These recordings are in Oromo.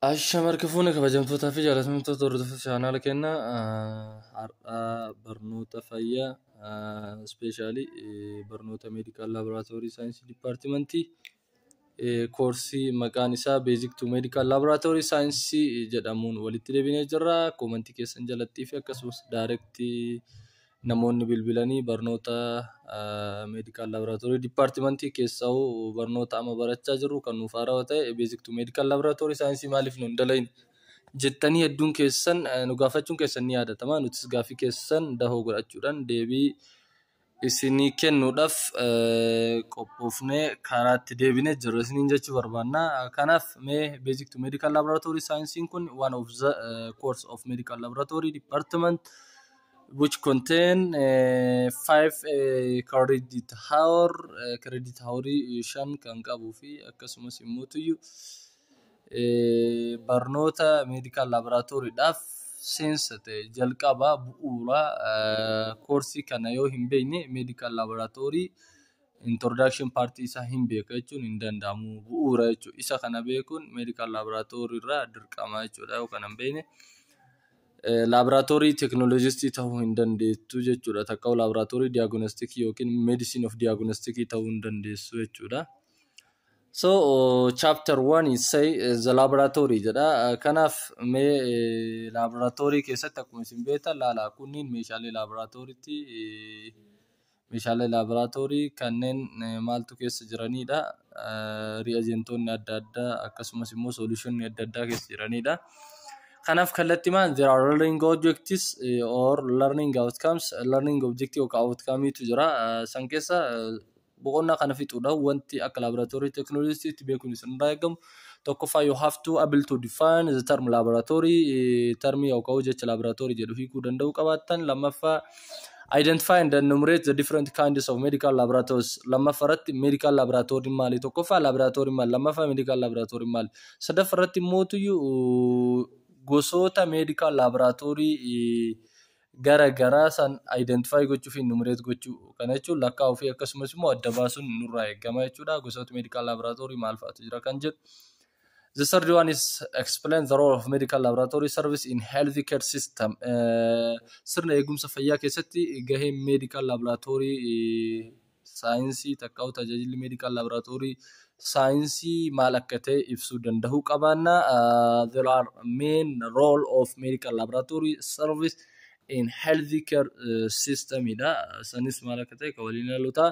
Ashama harka fuune, kabajamtootaa fi jaallatamtoota hordoftoota chaanaala keenyaa. Har'aa barnoota fayyaa, specially barnoota medical laboratory science department koorsii maqaan isaa Basic to Medical Laboratory Science jedhamuun walitti deebinee jirra. Koomentii keessan jalattii fi akkasumas direct namoonni bilbilanii barnoota medical laboratory department keessaa barnoota amma barachaa jirru kan nuuf haarawaa ta'e Basic to Medical Laboratory Science maaliif nu hin dalagne jettanii hedduun keessan nu gaafachuun keessan ni yaadatama. Nutis gaaffii keessan dahoo godhachuudhaan deebii isinii kennuudhaaf qophoofnee karaatti deebinee jirra isiniin jechuu barbaanna. Kanaaf mee Basic to Medical Laboratory Science kun one of the course of medical laboratory department which contain five credit hour, credit hourii 5 kan qabuu fi akkasumas immoo barnoota medical laboratorydhaaf seensa ta'e, jalqaba bu'uura. Koorsii kana yoo hin beekne medical laboratory introduction part isaa hin beeka jechuun hin danda'amu, bu'uura jechuudha. Isa kana beekuun medical laboratory irraa dirqama jechuudha. Yoo kana hin beekne laboratory technologist ta'uu hin dandeettu jechuudha. Takka laboratory diagnostic yookiin medicine of diagnostic ta'uu hin dandeessu jechuudha. So chapter 1 is say the laboratory jedha. Kanaaf mee laboratory keessatti akkuma isin beektan, laala, kunniin meeshaalee laboratoryti. Meeshaalee laboratory kanneen maaltu keessa jiranidha? Reagentoonni adda addaa akkasumas immoo solutionni adda addaa keessa jiranidha. Kanaaf kallattimaan there are learning objectives or learning outcomes, learning objective yookaan outcomeetu jira. San keessa boqonnaa kana fixuudhaaf wanti akka laboratory technologyitti beekuun isinirraa eegamu tokkoffaa, you have to able to define the term laboratory, termii yookaan jecha laboratory jedhu hiikuu danda'uu qabaattan. Lammaffaa, identify and enumerate the different kinds of medical laboratories. Lammaffaa irratti medical laboratory maali? Tokkoffaa laboratory maali? Lammaffaa medical laboratory maali? Sadaffaa irratti immoo gosoota medical laboratory gara garaa san identify gochuu fi enumerate gochuu. Kana jechuun lakkaa'uu fi akkasumas immoo adda baasuun nurraa eegama jechuudha. Gosoota medical laboratory maal fa'aatu jira kan jedhu. The third one is explain the role of medical laboratory service in healthcare system. Sirna eegumsa fayyaa keessatti gaheen medical laboratory science takkaa'u tajaajilli medical laboratory science maal akka ta'e ibsuu danda'uu qabaanna. There are main role of medical laboratory service in healthcare system dha. Sanis maal akka ta'e kan waliin ilaallu ta'a.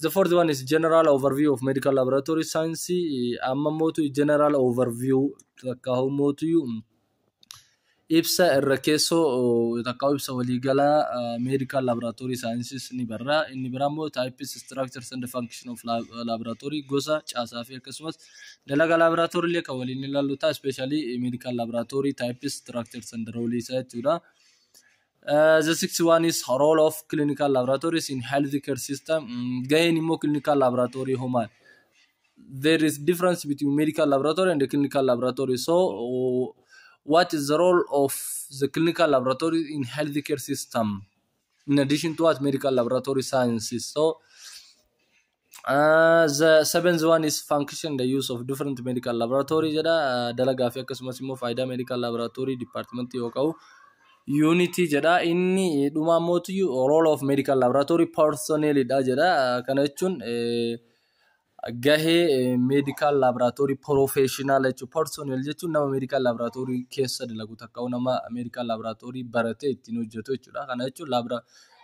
The fourth one is general overview of medical laboratory science. Amma mootu general overview takkaa'u mootu ibsa irra keessoo takkaa'u ibsa waliigalaa medical laboratory sciences ni barra. Inni biraa immoo types, structures and function of laboratory, gosa caasaa fi akkasumas dalagaa laboratory illee kan waliin ilaallu ta'a. Especially medical laboratory types, structures and role isaa jechuudha. The sixth one is role of clinical laboratories in healthcare system. Gaheen immoo clinical laboratory hoo maali? There is difference between medical laboratory and the clinical laboratory. So, what is the role of the clinical laboratory in healthcare system? In addition to what medical laboratory sciences. So, the seventh one is function, the use of different medical laboratory jedha. Dalagaa fi akkasumas immoo faayidaa medical laboratory department yoo qabu unity jedha. Inni dhumaa mootu role of medical laboratory personnel dha jedha. Kana jechuun gahee medical laboratory professional jechuudha. Personnel jechuun nama medical laboratory keessa dalagu takka nama medical laboratory baratee ittiin hojjetu jechuudha. Kana jechuun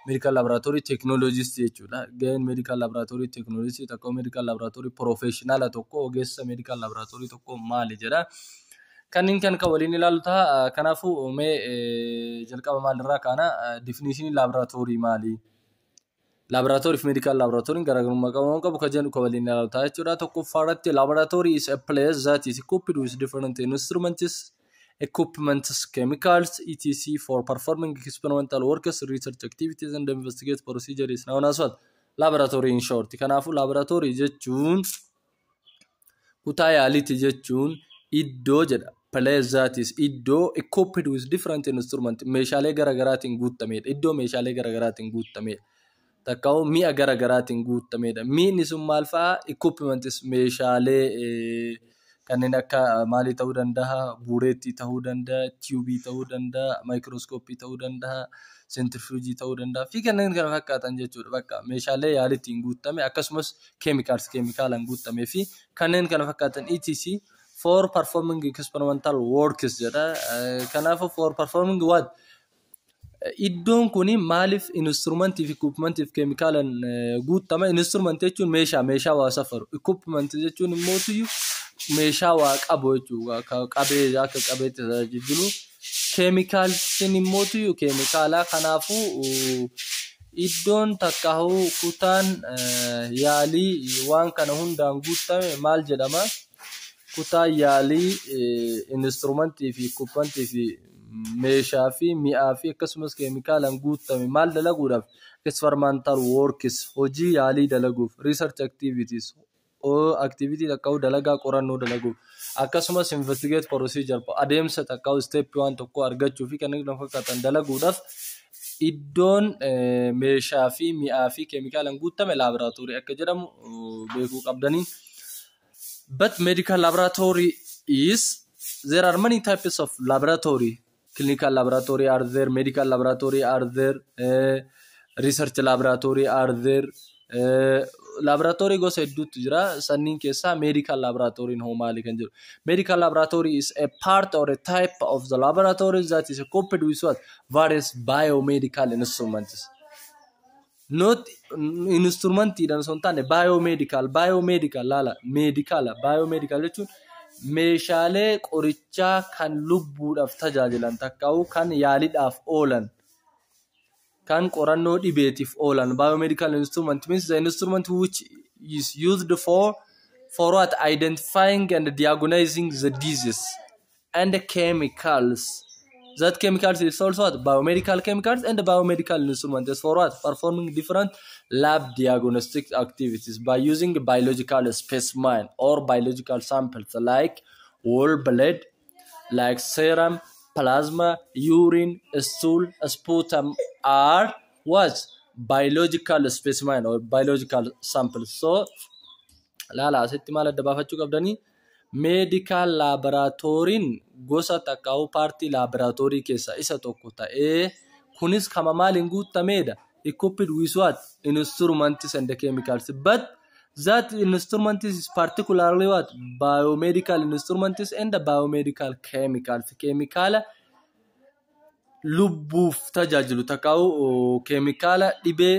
medical laboratory technologist jechuudha. Gaheen medical laboratory technologist takka medical laboratory professional tokko, ogeessa medical laboratory tokko maali jedha. Kanneen kan waliin ilaallu ta'a. Kanaafuu mee jalqaba maalirraa kaana? Definition laboratory maali? Laboratory fi medical laboratoryn garaagarummaa qabu qabu kan jedhu kan waliin ilaallu ta'a jechuudha. Tokkoffaa irratti, laboratory is a place that is equipped with different instruments, equipments, chemicals, etc. for performing experimental works, research activities and investigate procedures known as what? Laboratory in short. Kanaafuu laboratory jechuun kutaa yaaliiti jechuun iddoo jedha. Place that is iddoo equipped with different instrument, meeshaalee garaagaraatiin guutamedha. Iddoo meeshaalee garaagaraatiin guutamedha. Takkaa'u mi'a garaagaraatiin guutamedha. Mi'ni sun maal fa'aa? Equipments, meeshaalee Kanneen akka maalii ta'uu danda'a? Bureettii ta'uu danda'a, tiyuubii ta'uu danda'a, maayikirooskooppii ta'uu danda'a, seentirfuujii ta'uu danda'a fi kanneen kana fakkaatan jechuudha. Bakka meeshaalee yaaliitiin guutame, akkasumas chemicals, keemikaalaan guutamee fi kanneen kana fakkaatan, etc. For performing experimental works jedha. Kanaafuu, for performing what? Iddoon kun maaliif instrumentii fi equipmentii fi keemikaalaan guutama? Instrumentii jechuun meeshaa waa safaru. Equipmentii jechuun immoo meeshaa waa qabu jechuudha. Qabee, akka qabeetti tajaajilu. Keemikaalsiin immoo keemikaala. Kanaafuu iddoon takkaahuu kutaan yaalii waan kana hundaan guutame maal jedhama? Kutaan yaalii instrumentii fi equipmentii fi meeshaa fi mi'aa fi akkasumas keemikaalaan guutame maal dalaguudhaaf? Experimental works, hojii yaalii dalaguuf, research activities, activity takkaa'u dalagaa qorannoo dalaguuf, akkasumas investigate procedure, adeemsa takkaa'u step waan tokko argachuu fi kanneen kana fakkaatan dalaguudhaaf iddoon meeshaa fi mi'aa fi keemikaalaan guutame laaboraatoorii akka jedhamu beekuu qabdanii. But medical laboratory is, there are many types of laboratory. Clinical laboratory are there, medical laboratory are there, research laboratory are there. Laboratory gosa hedduutu jira. Sanniin keessaa medical laboratory hoo maali kan jedhu. Medical laboratory is a part or a type of the laboratory that is equipped with what? Various biomedical instruments. Not instrumentiidhaan osoo hin taane, biomedical laala, medical, biomedical jechuun meeshaalee qorichaa kan lubbuudhaaf tajaajilan takkaa'u kan yaaliidhaaf oolan, kan qorannoo dhibeetiif oolan. Biomedical instrument means the instrument which is used for what? Identifying and diagnosing the disease, and the chemicals, that chemicals is also what? Biomedical chemicals and biomedical instruments for what? Performing different lab diagnostic activities by using biological specimen or biological samples like whole blood, like serum, plasma, urine, stool, sputum are what? Biological specimen or biological samples. So laala, asitti maal adda baafachuu qabdanii? Medical laboratoryn gosa takkaa'u partii laaboraatoorii keessaa isa tokko ta'ee, kunis kama maaliin guutameedha? Equipped with what? Instruments and the chemicals, but that instrument is particularly what? Biomedical instruments and the biomedical chemicals, keemikaala lubbuuf tajaajilu takkaa'u keemikaala dhibee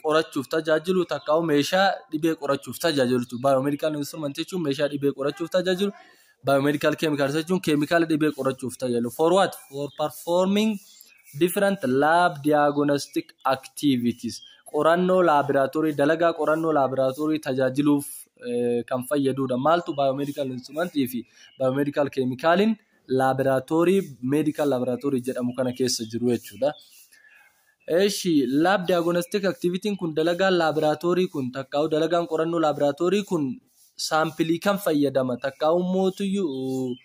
qorachuuf tajaajilu takkaa'u meeshaa dhibee qorachuuf tajaajilu. Biomedical instrument jechuun meeshaa dhibee qorachuuf tajaajilu. Biomedical chemicals jechuun keemikaala dhibee qorachuuf tajaajilu. For what? For performing different lab diagnostic activities, qorannoo laaboraatoorii, dalagaa qorannoo laaboraatoorii tajaajiluuf kan fayyadudha. Maaltu? Biomedical instrumentii fi biomedical chemicaliin laaboraatoorii medical laboratory jedhamu kana keessa jiru jechuudha. Eeshi, lab diagnostic activityn kun, dalagaan laaboraatoorii kun takkaa'u dalagaan qorannoo laaboraatoorii kun saampilii kan fayyadama takkaa'u mootuyyuu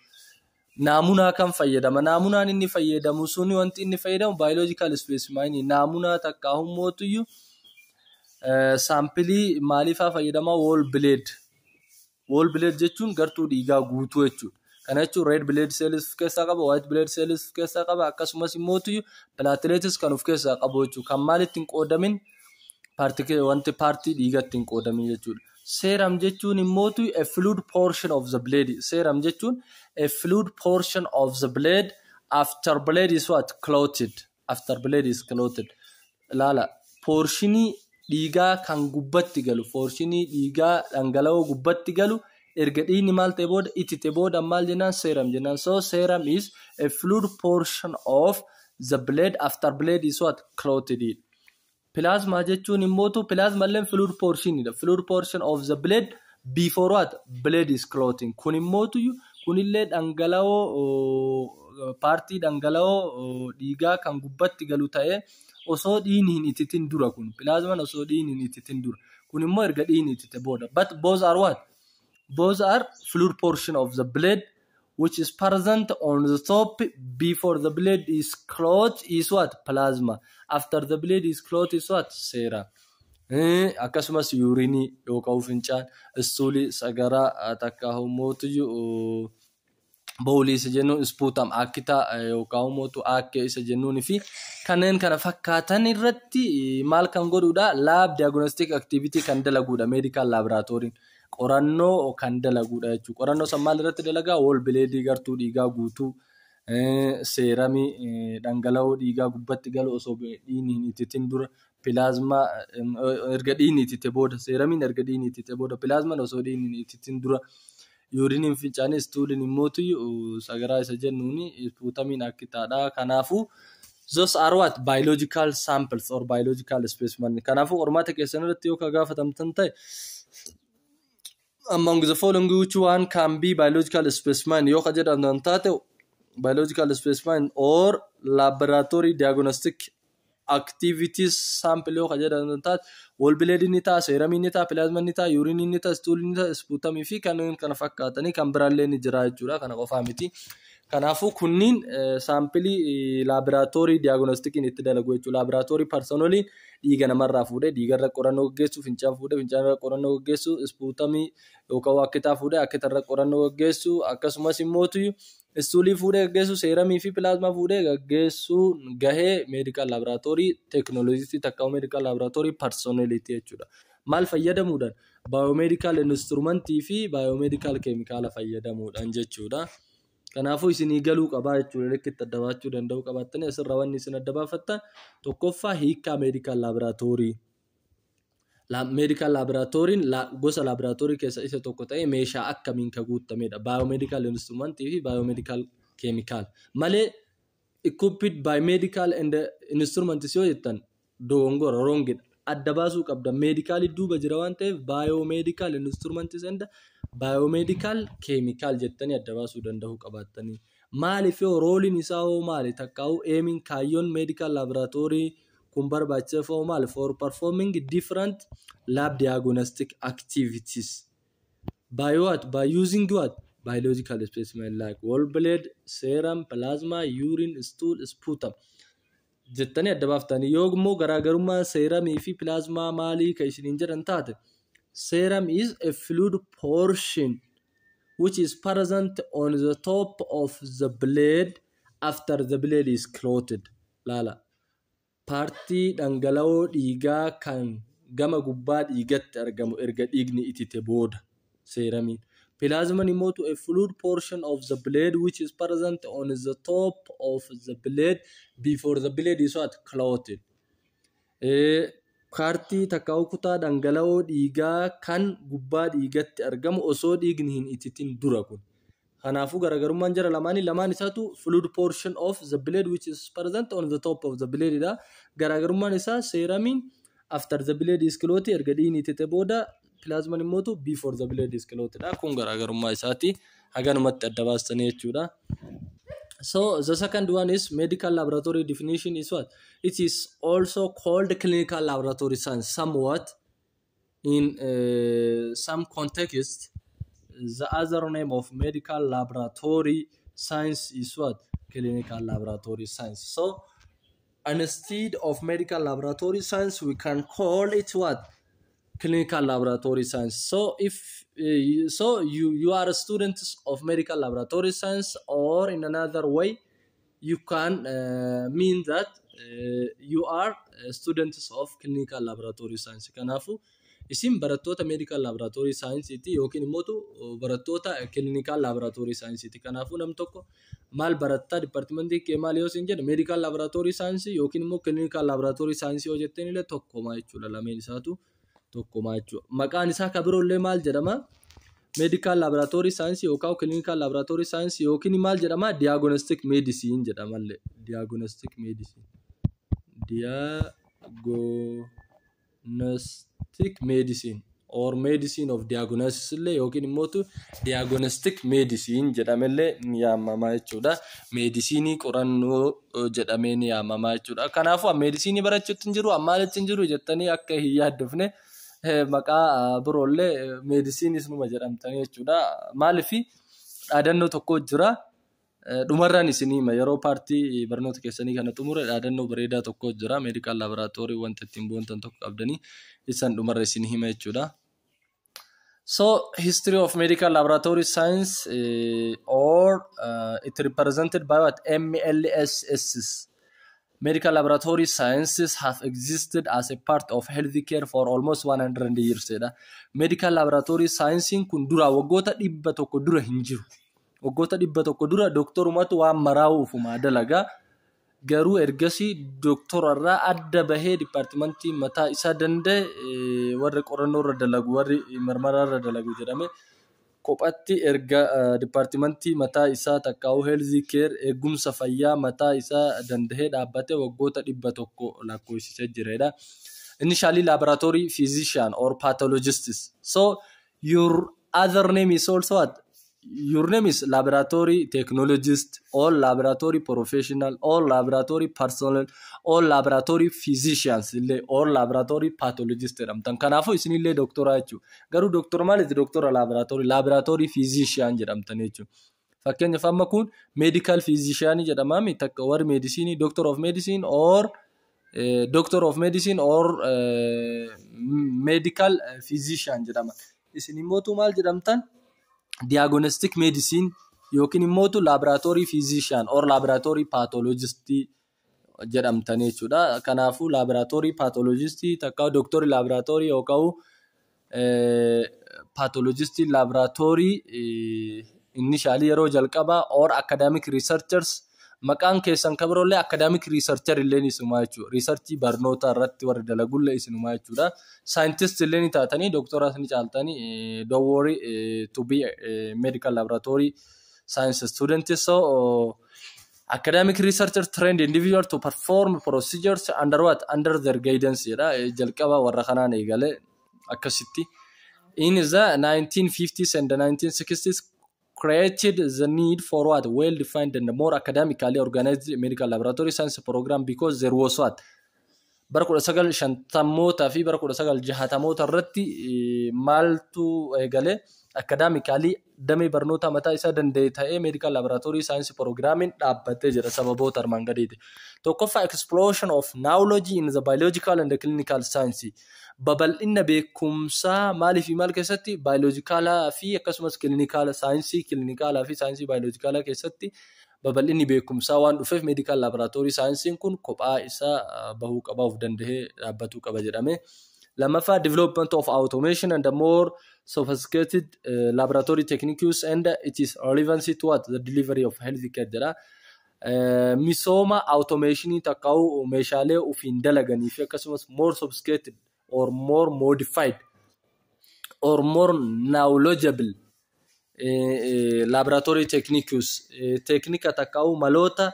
naamunaa kan fayyadama. Naamunaan inni fayyadamu suni, wanti inni fayyadamu biological specimen, naamunaa takkaa'u mootuyyuu saampilii maaliifaa fayyadama? Whole blood. Whole blood jechuun gartuu dhiigaa guutuu jechuudha. Kana jechuun red blood cells of keessaa qaba, white blood cells of keessaa qaba, akkasumas immoo platelets kan of keessaa qabu jechuudha. Kan maalitti hin qoodamin, wanti partii dhiigatti hin qoodamin jechuudha. Serum jechuun immoo a fluid portion of the blood. Serum jechuun a fluid portion of the blood after blood is what? Clotted. After blood is clotted. Laala, portionii dhiigaa kan gubbatti galu, portionii dhiigaa dhangala'oo gubbatti galu, erga dhiigni maal ta'e booda, itite booda maal jennaan? Serum jennaan. So serum is a fluid portion of the blood after blood is what? Clotted. Plasma jechuun immootu, plasma illee fluid portionidha. Fluid portion of the blood before what? Blood is clotting. Kun immootu, kunillee dhangala'oo, partii dhangala'oo dhiigaa kan gubbatti galu ta'ee osoo dhiigni hin ititin dura kun. Plasmaan osoo dhiigni hin ititin dura. Kun immoo erga dhiigni itite booda. But both are what? Both are fluid portion of the blood which is present on the top before the blood is clot is what? Plasma. After the blood is clot is what? Serum. Akkasumas urineii yookaan fincaan, stoolii, sagaraa, takka immootu bowelii isa jennuun, sputum, akkitaa yookaan immoo aakkee isa jennuunii fi kanneen kana fakkaatan irratti maal kan godhudha? Lab diagnostic activity kan dalagudha medical laboratoryn. Qorannoo kan dalagudha jechuudha. Qorannoo san maal irratti dalagaa? Whole bloodii, gartuu dhiigaa guutuu, serumii, dhangala'oo dhiigaa gubbatti galu osoo dhiigni hin ititin dura, plasma erga dhiigni itite booda, serumiin erga dhiigni itite booda, plasmaan osoo dhiigni hin ititin dura, urineiin fincaanii, stooliin immootu sagaraa isa jennuuni, sputumiin akkitaadha. Kanaafuu those are what? Biological samples or biological specimen. Kanaafuu qormaata keessan irratti yoo ka gaafatamtan ta'e, "Among the following, which one can be biological specimen?" yoo ka jedhamtan taate, biological specimen or laboratory diagnostic activities sample yoo ka jedhamtan taate, whole blood ni ta'a, serumii ni ta'a, plasma ni ta'a, urine ni ta'a, stool ni ta'a, sputumii fi kanneen kana fakkaatanii kan biraallee ni jira jechuudha. Kana qofaa miti. Kanaafuu kunniin sampleii laboratory diagnosticiin itti dalagu jechuudha. Laboratory personneliin dhiiga namarraa fuudhee dhiigarra qorannoo gaggeessu, fincaan fuudhee fincaanirra qorannoo gaggeessu, sputumii yookaan akkitaa fuudhee akkitarra qorannoo gaggeessu, akkasumas immootu stoolii fuudhee gaggeessu, serumii fi plasma fuudhee gaggeessuu gahee medical laboratory technologistii takka medical laboratory personneliiti jechuudha. Maal fayyadamuudhaan? Biomedical instrumentii fi biomedical chemicala fayyadamuudhaan jechuudha. Kanaafuu isinii galuu qabaa jechuudha. Likkitti adda baachuu danda'uu qabaattanii asirraa wanni isin adda baafattan, tokkoffaa, hiikkaa medical laboratory. Medical laboratoryn gosa laboratory keessaa isa tokko ta'ee meeshaa akkamiin kan guutamedha? Biomedical instrumentii fi biomedical chemical malee equipped by medical and instruments yoo jettan dogongora, wrongidha. Adda baasuu qabda. Medicalii duuba jira waan ta'eef biomedical instruments and biomedical chemical jettanii adda baasuu danda'uu qabaattanii. Maaliif yoo roleiin isaa hoo maali? Takkaa'uu aimiin, kaayyoon medical laboratory kun barbaachiseef hoo maali? For performing different lab diagnostic activities. By what? By using what? Biological specimen like whole blood, serum, plasma, urine, stool, sputum. Jettanii adda baaftanii. Yoo immoo garaagarummaa serumii fi plasma maalii kan isiniin jedhan taate, serum is a fluid portion which is present on the top of the blood after the blood is clotted. Laala. Partii dhangala'oo dhiigaa kan gama gubbaa dhiigatti argamu erga dhiigni itite booda serumiin. Plasmaan immoo a fluid portion of the blood which is present on the top of the blood before the blood is what? Clotted. Partii takkaa'u kutaa dhangala'oo dhiigaa kan gubbaa dhiigatti argamu osoo dhiigni hin ititin dura kun. Kanaafuu garaagarummaan jara lamaanii, lamaan isaatu fluid portion of the blood which is present on the top of the blood dha. Garaagarummaan isaa serumiin after the blood is clotted, erga dhiigni itite booda, plasmaan immoo before the blood is clotted dha. Kun garaagarummaa isaati. Haganumatti adda baastanii jechuudha. So the second one is medical laboratory definition is what? It is also called clinical laboratory science somewhat in some context. The other name of medical laboratory science is what? Clinical laboratory science. So instead of medical laboratory science, we can call it what? Clinical laboratory science. So if so you are students of medical laboratory science, or in another way you can mean that you are students of clinical laboratory science. Kanaafuu isin barattoota medical laboratory science yookiin immoo barattoota clinical laboratory science. Kanaafuu nam tokko maal barattaa, departmentii kee maal yoo isin jedhe, medical laboratory science yookiin immoo clinical laboratory science yoo jetteen illee tokkuma jechuudha, lameen isaatu tokkuma jechuudha. Maqaan isaa kan biroollee maal jedhama? Medical laboratory science yookaan clinical laboratory science yookiin maal jedhama? Diagnostic medicine jedhamallee. Diagnostic medicine. Diagnostic medicine or medicine of diagnosis illee yookiin immoo diagnostic medicine jedhamellee ni yaamama jechuudha. Medicineii qorannoo jedhamee ni yaamama jechuudha. Kanaafuu medicineii barachuutti hin jiru, maalitti hin jiru jettanii akka hin yaaddofne, maqaa biroollee medicineiis numa jedhamtanii jechuudha. Maaliif dhaadannoo tokko jira. Dhumarraan isinii hima, yeroo partii barnoota keessanii kana xumure dhaadannoo bareedaa tokko jira. Medical laboratory wanta ittiin boontan tokko qabdanii isan dhumarra isinii hima jechuudha. So, history of medical laboratory science or it represented by what? MLSS. Medical laboratory sciences have existed as a part of healthcare for almost 100 years jedha. Medical laboratory science kun dura waggoota 100 dura hin jiru. Waggoota 100 dura dooktorumatu waan maraa'u ufumaa dalagaa. Garuu ergasii dooktorarraa adda bahee departmentii mataa isaa danda'e, warri qorannoo irra dalagu, warri marmaraa irra dalagu jedhame, kophatti erga departmentii mataa isaa takkaa'uu health care, eegumsa fayyaa mataa isaa danda'ee dhaabbate waggoota 100 lakkoofsisee jiredha. Initially laboratory physician or pathologists. So your other name is also what? Your name is laboratory technologist or laboratory professional or laboratory personnel or laboratory physicians illee or laboratory pathologist jedhamtan. Kanaafuu isinillee doktora jechuudha. Garuu doktora maaliiti? Doktora laboratory, laboratory physician jedhamtan jechuudha. Fakkeenyaaf amma kun medical physician jedhamaami, takka warri medicine, doctor of medicine or doctor of medicine or medical physician jedhama. Isin immootu maal jedhamtan? Diagnostic medicine yookiin immootu laboratory physician or laboratory pathologist jedhamtan jechuudha. Kanaafuu laboratory pathologist takka doctor laboratory yookaan pathologist laboratory initially yeroo jalqabaa or academic researchers, maqaan keessan kan biroollee academic researcher illee isumaa jechuudha. Researchii barnoota irratti warri dalagullee isinumaa jechuudha. Scientist illee ni taatanii, doctoraas ni caaltanii. Don't worry to be medical laboratory science student. So academic researcher trained individual to perform procedures under what? Under their guidance jedha. Jalqaba warra kanaan eegale akkasitti. In the 1950s and the 1960s created the need for what? Well defined and more academically organized medical laboratory science program because there was what? Bara 1950mootaa fi bara 1960moota irratti maaltu eegale? Academically damee barnoota mataa isaa danda'e ta'ee medical laboratory science programiin dhaabbatee jira sababoota armaan gadiiti. Tokkoffaa, explosion of knowledge in the biological and the clinical science. Babal'ina beekumsaa maalii fi maal keessatti? Biologicalaa fi akkasumas clinical saayinsii, clinicalaa fi saayinsii biologicalaa keessatti babal'inni beekumsaa waan dhufeef medical laboratory saayinsiin kun kophaa isaa bahuu qaba, of danda'ee dhaabbatuu qaba jedhame. Lammaffaa, development of automation and the more sophisticated laboratory techniques and its relevancy to what? The delivery of health care jedha. Misooma automationii takkaa'u meeshaalee ofiin dalaganii fi akkasumas more sophisticated or more modified or more knowledgeable laboratory techniques, teeknika takkaa'u maloota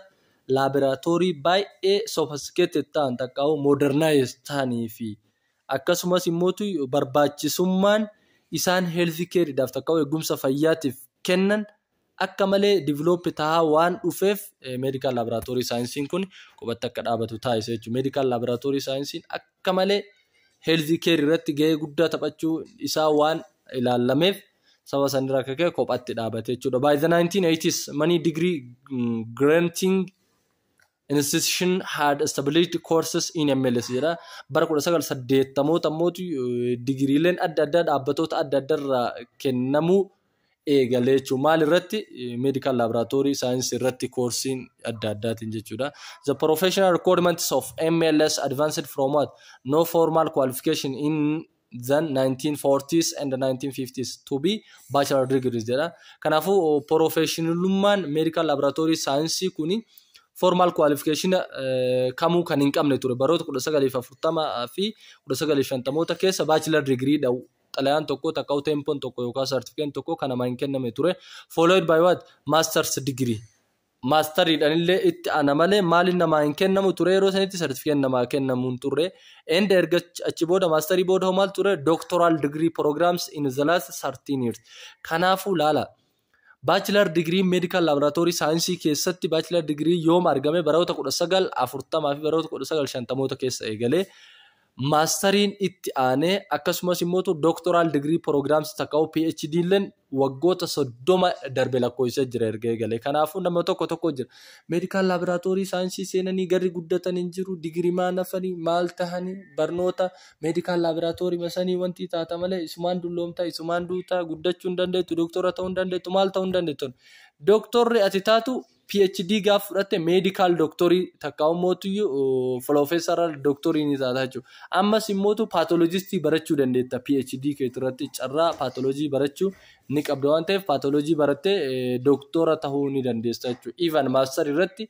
laaboraatoorii baay'ee sophisticated ta'an takkaa'u modernized ta'anii fi akkasumas immoo barbaachisummaan isaan health careedhaaf takkaa'u eegumsa fayyaatiif kennan akka malee develop tahaa waan dhufeef medical laboratory saayinsiin kun qubatti akka dhaabatu taasisa jechuudha. Medical laboratory saayinsiin akka malee health care irratti gahee guddaa taphachuu isaa waan ilaallameef saba sanirraa akka ka'e kophatti dhaabate jechuudha. By the 1980s, many degree granting institution had established courses in MLS jedha. Bara 1980moota ammoo digiriileen adda addaa dhaabbatoota adda addaa irraa kennamuu eegale jechuudha. Maal irratti? Medical laboratory science irratti koorsiin adda addaatiin jechuudha. The professional requirements of MLS advanced from what? No formal qualification in the 1940s and the 1950s to be bachelor degrees jedha. Kanaafuu professionalummaan medical laboratory science kuni formal qualification kamuu kan hin qabne ture. Baroota 1940 fi 1950moota keessa bachelor degree dha. Xalayaan tokko takka tempoon tokko yookaan sartifikeetiin tokko kan namaa hin kenname ture. Followed by what? Masters degree. Masteriidhaan illee itti ana malee maaliin namaa hin kennamu ture? Yeroo sanitti sartifikeetiin namaa kennamu hin turre. And erga achi booda, masterii booda maal ture? Doctoral degree programs in the last 13 years. Kanaafuu laala. Bachelor degree medical laboratory saayinsii keessatti bachelor degree yoom argame? Baroota 1940 fi baroota 1950moota keessa eegalee. Masteriin itti aanee, akkasumas immoo doctoral degree programs takka PhD illeen waggoota 30 darbe lakkoofsee jira erga eegalee. Kanaafuu nama tokko tokko jira. Medical laboratory science seenanii garri guddatan hin jiru. Digirii maal hafanii, maal tahanii, barnoota medical laboratory masanii wanti taata malee isumaan dulloomtaa, isumaan duutaa, guddachuu hin dandeettu, dooktora ta'uu hin dandeettu, maal ta'uu hin dandeettu. Dooktorri ati taatu PhD gaaf fudhatte medical doctorii takka immootuyyuu professor doctorii ni taata jechuudha. Ammas immootu pathologistii barachuu dandeetta. PhD keetu irratti carraa pathology barachuu ni qabda waan ta'eef, pathology barattee dooktora ta'uu ni dandeessa jechuudha. Even master irratti,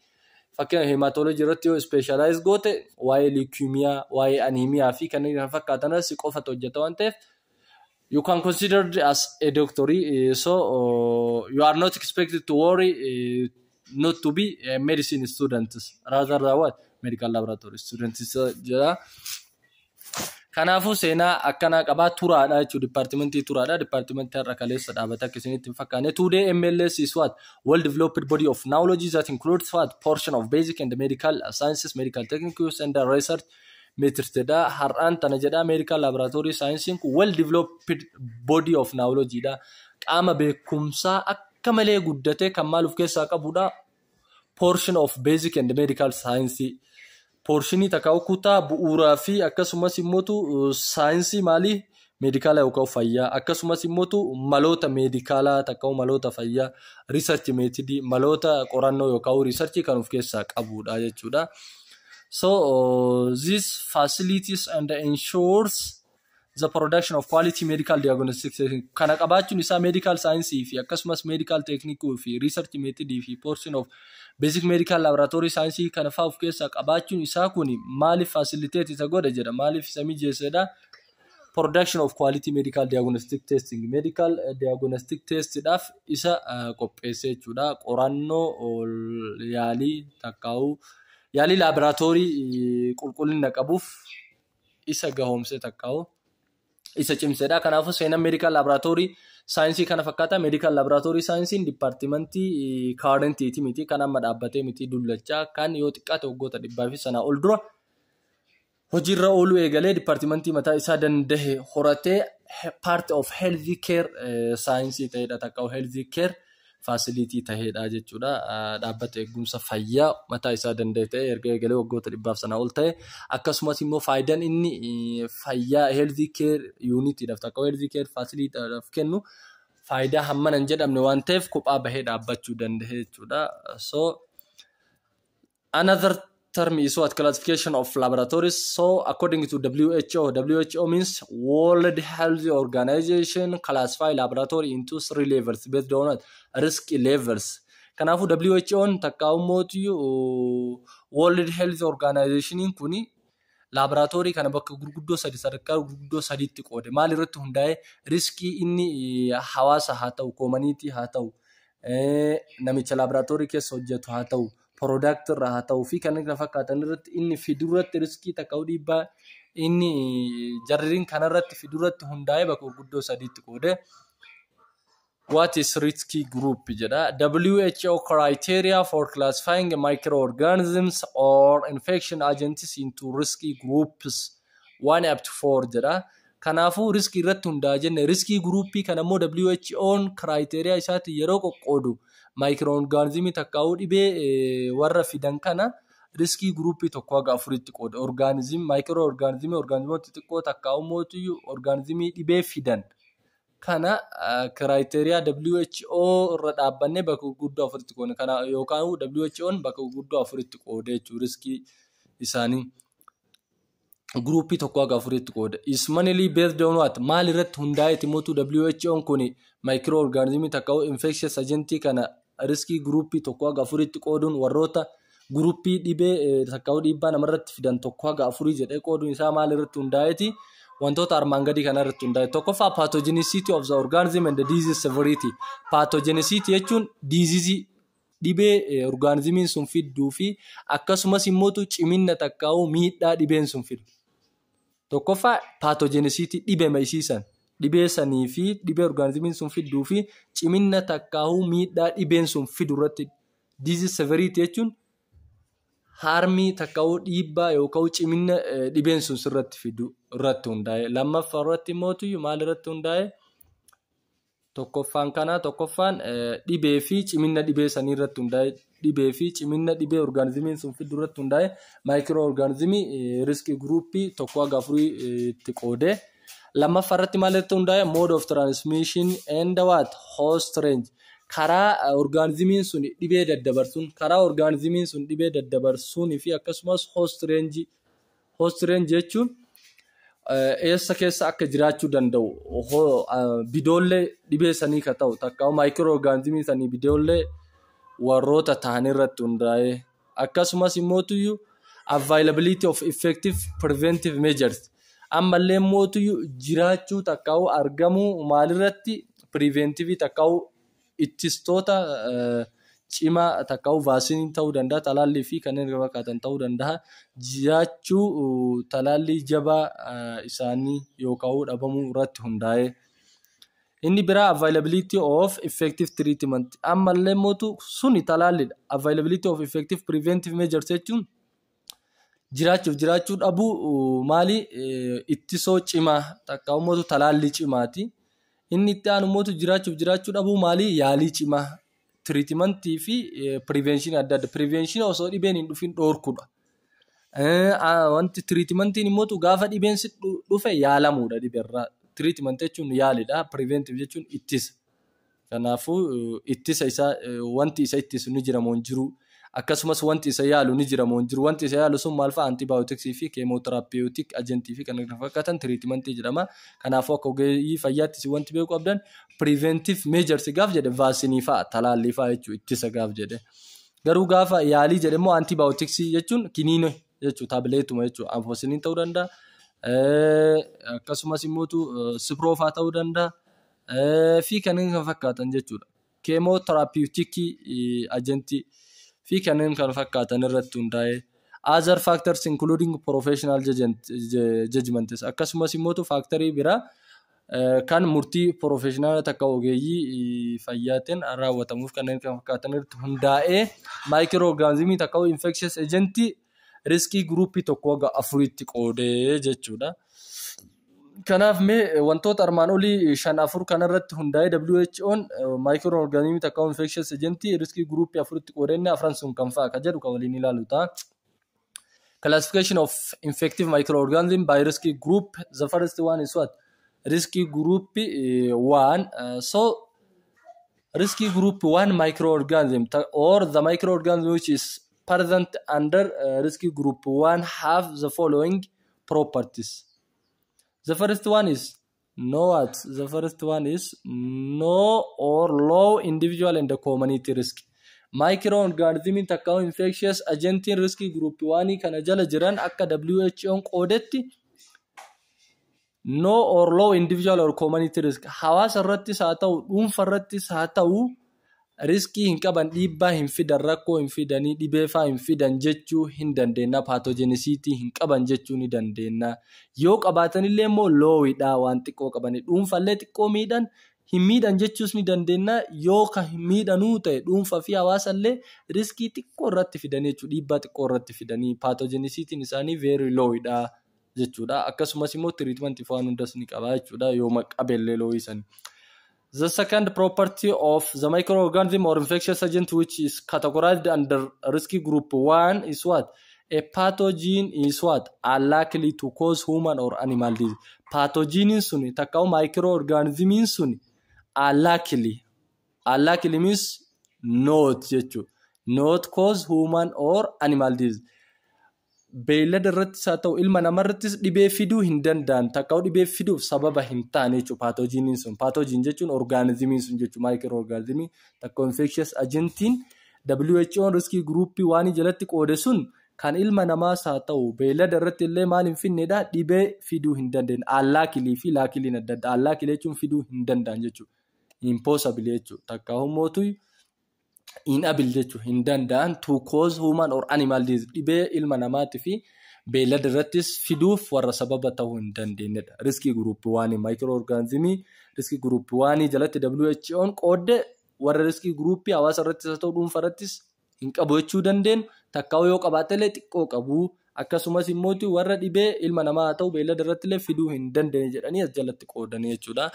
fakkeenya hematology irratti yoo specialize goote, waa'ee leukemia, waa'ee anemia fi kanneen kana fakkaatan si qofatu hojjeta waan ta'eef, you can consider as a doctor. So you are not expected to worry not to be a medicine students rather than what, medical laboratory students jedha. Kanaafuu seenaa akkanaa qabaa turaadha jechuudha. Departmentii turaadha. Departmentii har'a kaleessa dhaabata akka isinitti hin fakkaanne. Today MLS is what? Well developed body of knowledge that includes what? Portion of basic and medical sciences, medical techniques and research methods jedha. Har'aan tana jedha, medical laboratory science kun well developed body of knowledge dha. Qaama beekumsaa akka malee guddatee kan maal of keessaa qabudha? Portion of basic and medical science. Portionii takka kutaa bu'uuraa fi akkasumas immootu saayinsii maalii, meedikaalaa yookaan fayyaa, akkasumas immootu maloota meedikaalaa takka maloota fayyaa, research methodii, maloota qorannoo yookaan researchii kan of keessaa qabudha jechuudha. So this facilities and ensures the production of quality medical diagnostics. Kana qabaachuun isaa medical science fi akkasumas medical technique fi research method fi portion of basic medical laboratory science kana fa'aa of keessaa qabaachuun isaa kun maaliif facilitate isa godha jedha, maaliif isa mijeessedha? Production of quality medical diagnostic testing, medical diagnostic testidhaaf isa qopheesse jechuudha. Qorannoo yaalii takkaa'uu yaalii laaboraatoorii qulqullina qabuuf isa gahoomse takkaa'uu isa cimsedha. Kanaafuu seenaan medical laboratory science kana fakkaata. Medical laboratory scienceiin departmentii currentiiti miti, kan amma dhaabbatee miti, dullachaa kan yoo xiqqaate waggoota 100 fi sanaa ol dura hojiirra ooluu eegalee, departmentii mataa isaa danda'e horatee, part of health care science ta'edha takka health care facility ta'edha jechuudha. Dhaabbata eegumsa fayyaa mataa isaa danda'e ta'e erga eegalee waggoota 100f sanaa ol ta'e, akkasumas immoo faayidaan inni fayyaa health care unitiidhaaf takka health care facilityidhaaf kennu faayidaa hammana hin jedhamne waan ta'eef kophaa bahee dhaabbachuu danda'e jechuudha. So another term is what? Classification of laboratories. So according to WHO, WHO means World Health Organization, classify laboratory into three levels based on what? Risk levels. Kanaafuu WHO'n takka ummootu World Health Organization kuni laaboraatoorii kana bakka gurguddoo sadi, sadarkaa gurguddoo sadiitti qoode. Maal irratti hundaa'e? Riskii inni hawaasa haa ta'u, community haa ta'u, namicha laaboraatoorii keessa hojjetu haa ta'u, product irraa haa ta'uu fi kanneen kana fakkaatan irratti inni fidurratti, riskii takka dhiibbaa inni jarriin kanarratti fidurratti hundaa'ee bakka gurguddoo sadiitti qoode. What is risky group jedha. WHO criteria for classifying microorganisms or infection agents into risky groups 1 up to 4 jedha. Kanaafuu riskii irratti hundaa'a jenne. Riskii groupii kana immoo WHO'n criteria isaatti yeroo qoqqoodu microorganismii takkaa'uu dhibee warra fidan kana riskii groupii tokko haga afuritti qooda. Organismii, microorganismii, organismoota xixiqqoo takkaa'uu mootiyyuu organismii dhibee fidan kana criteria WHO irra dhaabbannee bakka gurguddoo afuritti qoodna. Kana yookaan WHO'n bakka gurguddoo afuritti qoode jechuudha riskii isaanii. Groupii tokko haga afuritti qooda. Is mainly based on what? Maal irratti hundaa'eeti mootu WHO'n kun microorganismii takka infectious agentii kana riskii groupii tokko haga afuritti qooduun, warroota groupii dhibee takka dhiibbaa namarratti fidan tokko haga afurii jedhee qooduun isaa maal irratti hundaa'eeti? Wantoota armaan gadii kana irratti hundaa'e. Tokkoffaa, pathogenicity of the organism and the disease severity. Pathogenicity jechuun disease, dhibee organismiin sun fidduu fi akkasumas immoo cimina takkaa'uu miidhaa dhibeen sun fidu. Tokkoffaa, pathogenicity, dhibee isiisan, dhibee sanii fi dhibee organismiin sun fidduu fi cimina takkaa'uu miidhaa dhibeen sun fidu irratti. Disease severity jechuun Harmii takka'uu dhiibbaa yookaan cimina dhibeen sun sirratti fidu irratti hundaa'e. Lammaffaa irratti immoo maal irratti hundaa'e? Tokkoffaan kana, tokkoffaan dhibee fi cimina dhibee sanii irratti hundaa'e, dhibee fi cimina dhibee orgaanizimiin sun fidu irratti hundaa'e microorganismii risk groupii tokko haga afurii itti qoodee. Lammaffaa irratti maal irratti hundaa'e? Mode of transmission and what? Host range. Karaa orgaanizimiin sun dhibee daddabarsuun, karaa orgaanizimiin sun dhibee daddabarsuun fi akkasumas host range. Host range jechuun eessa keessa akka jiraachuu danda'u, bidoollee dhibee sanii ka ta'u takka microorganismii sanii bidoollee warroota ta'an irratti hundaa'e. Akkasumas immootuyyuu availability of effective preventive measures, ammallee immootuyyuu jiraachuu takkaa'u argamuu maalirratti preventive takkaa'u ittistoota cimaa takkaa'u vaccineii ta'uu danda'a, talaallii fi kanneen kana fakkaatan ta'uu danda'a, jiraachuu talaallii jabaa isaanii yookaan dhabamuu irratti hundaa'e. Inni biraa availability of effective treatment, ammallee mootu suni talaalliidha. Availability of effective preventive measures jechuun jiraachuuf jiraachuu dhabuu maali ittisoo cimaa takka mootu talaallii cimaati. Inni itti aanu mootu jiraachuuf jiraachuu dhabuu maali yaalii cimaa, treatmentii fi preventionii adda adda. Preventionii osoo dhibeen hin dhufin dhoorkuudha. Wanti treatmentiin immoo gaafa dhibeen si dhufe yaalamuudha dhibeerraa. Treatment jechuun yaalidha. Preventive jechuun ittisa. Kanaafuu ittisa isaa, wanti isa ittisu ni jira moo hin jiru? Akkasumas wanti isa yaalu ni jira moo hin jiru? Wanti isa yaalu sun maal fa'a? Antibioticsii fi chemotherapeutic agentii fi kan kana fakkaatan treatmentii jedhama. Kanaafuu akka ogeeyyii fayyaattis wanti beekuu qabdan, preventive measures gaaf jedhe vaccineii fa'a, talaallii fa'a jechuudha ittisa gaaf jedhe. Garuu gaafa yaalii jedhe immoo antibioticsii jechuun kiniina jechuudha, tabletuma jechuudha. Ampicillin ta'uu danda'a. Akkasumas immoo cipro fa'aa ta'uu danda'a. Fi kanneen kana fakkaatan jechuudha. Chemotherapeuticii agentii fi kanneen kana fakkaatan irratti hundaa'ee, other factors including professional judgments, akkasumas immoo factorii biraa kan murtii professional takka ogeeyyii fayyaatiin raawwatamuuf kanneen kana fakkaatan irratti hundaa'ee microorganismii takka infectious agentii risk groupii tokko haga afuritti qoodee jechuudha. Kanaaf mee wantoota armaan olii shan afur kanarratti hundaa'ee WHO'n microorganismii takka infectious agentii risk groupii afuritti qoodee, inni afran sun kan fa'a ka jedhu kan waliin ilaalu ta'a. Classification of infective microorganism by risk group. The first one is what? Risk group one. So risk group one microorganism or the microorganism which is present under risk group one have the following properties. The first one is no what? The first one is no or low individual and the community risk. Microorganism takka infectious agentiin risk group one kana jala jiran akka WHO'n qoodetti no or low individual or community risk. Hawaasa irrattis haa ta'u, dhuunfa irrattis haa ta'u, riskii hin qaban, dhiibbaa hin fidan, rakkoo hin fidanii, dhibee faa hin fidan jechuu hin dandeenya. Pathogenicity hin qaban jechuu ni dandeenya. Yoo qabaatanillee immoo lowidha, waan xiqqoo qabanii, dhuunfallee xiqqoo miidhan, hin miidhan jechuus ni dandeenya. Yoo ka hin miidhanuu ta'e, dhuunfaa fi hawaasallee riskii xiqqoo irratti fidanii jechuudha, dhiibbaa xiqqoo irratti fidanii, pathogenicityn isaanii very lowidha jechuudha. Akkasumas immoo treatmentii waan hundas ni qaba jechuudha yoo qabeellee lowii sanii. The second property of the microorganism or infectious agent which is categorized under risky group 1 is what? A pathogen is what? Unlikely to cause human or animal disease. Pathogenin sun takka microorganismin sun unlikely. Unlikely means not jechuudha. Not cause human or animal disease. Beeylada irrattis haa ta'u, ilma namarrattis dhibee fiduu hin danda'an, takka dhibee fiduuf sababa hin taane jechuudha pathogeniin sun. Pathogen jechuun organismiin sun jechuudha, microorganismii takka infectious agentiin WHO'n risk groupii waan jalatti qoode sun kan ilma namaas haa ta'u beeylada irratti illee maal hin finnedha, dhibee fiduu hin dandeenye. Unlikely fi likelyn adda adda. Unlikely jechuun fiduu hin danda'an jechuudha. Impossible jechuudha. Takka hummootu inable jechuudha, hin danda'an to cause human or animal disease, dhibee ilma namaatii fi beeylada irrattis fiduuf warra sababa ta'uu hin dandeenyedha. Risk groupii one microorganismii risk groupii one jalatti WHO'n qoodde warra risk groupii hawaasa irrattis haa ta'u dhuunfa irrattis Hin qabu jechuu dandeenyu, takka yoo qabaate illee xiqqoo qabu, akkasumas immoo warra dhibee ilma namaa haa ta'u beellada irratti illee fiduu hin dandeenye jedhanii as jalatti qoodanii jechuudha.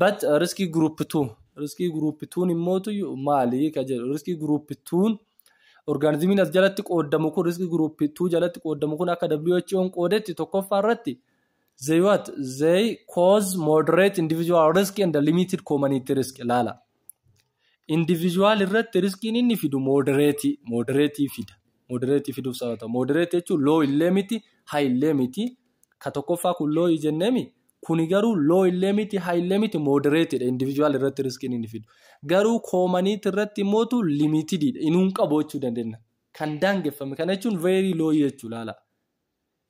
But risk group 2, risk group 2 immootu maali ka jedhu, risk group 2 organismiin as jalatti qoodamu kun, risk group 2 jalatti qoodamu kun, akka WHO'n qoodetti, tokkoffaa irratti they what? They cause moderate individual risk and limited community risk. Ilaala. Individual irratti riskiin inni fidu moderate fida. Moderate fiduuf sababa. Moderate jechuun low illee miti, high illee miti. Ka tokkoffaa kun low jenneemi. Kuni garuu low illee miti, high illee miti, moderate dha individual irratti riskiin inni fidu. Garuu community irratti immootu limited dha. Inuun qabu jechuu dandeenya. Kan daangeffame kana jechuun very low jechuu laala.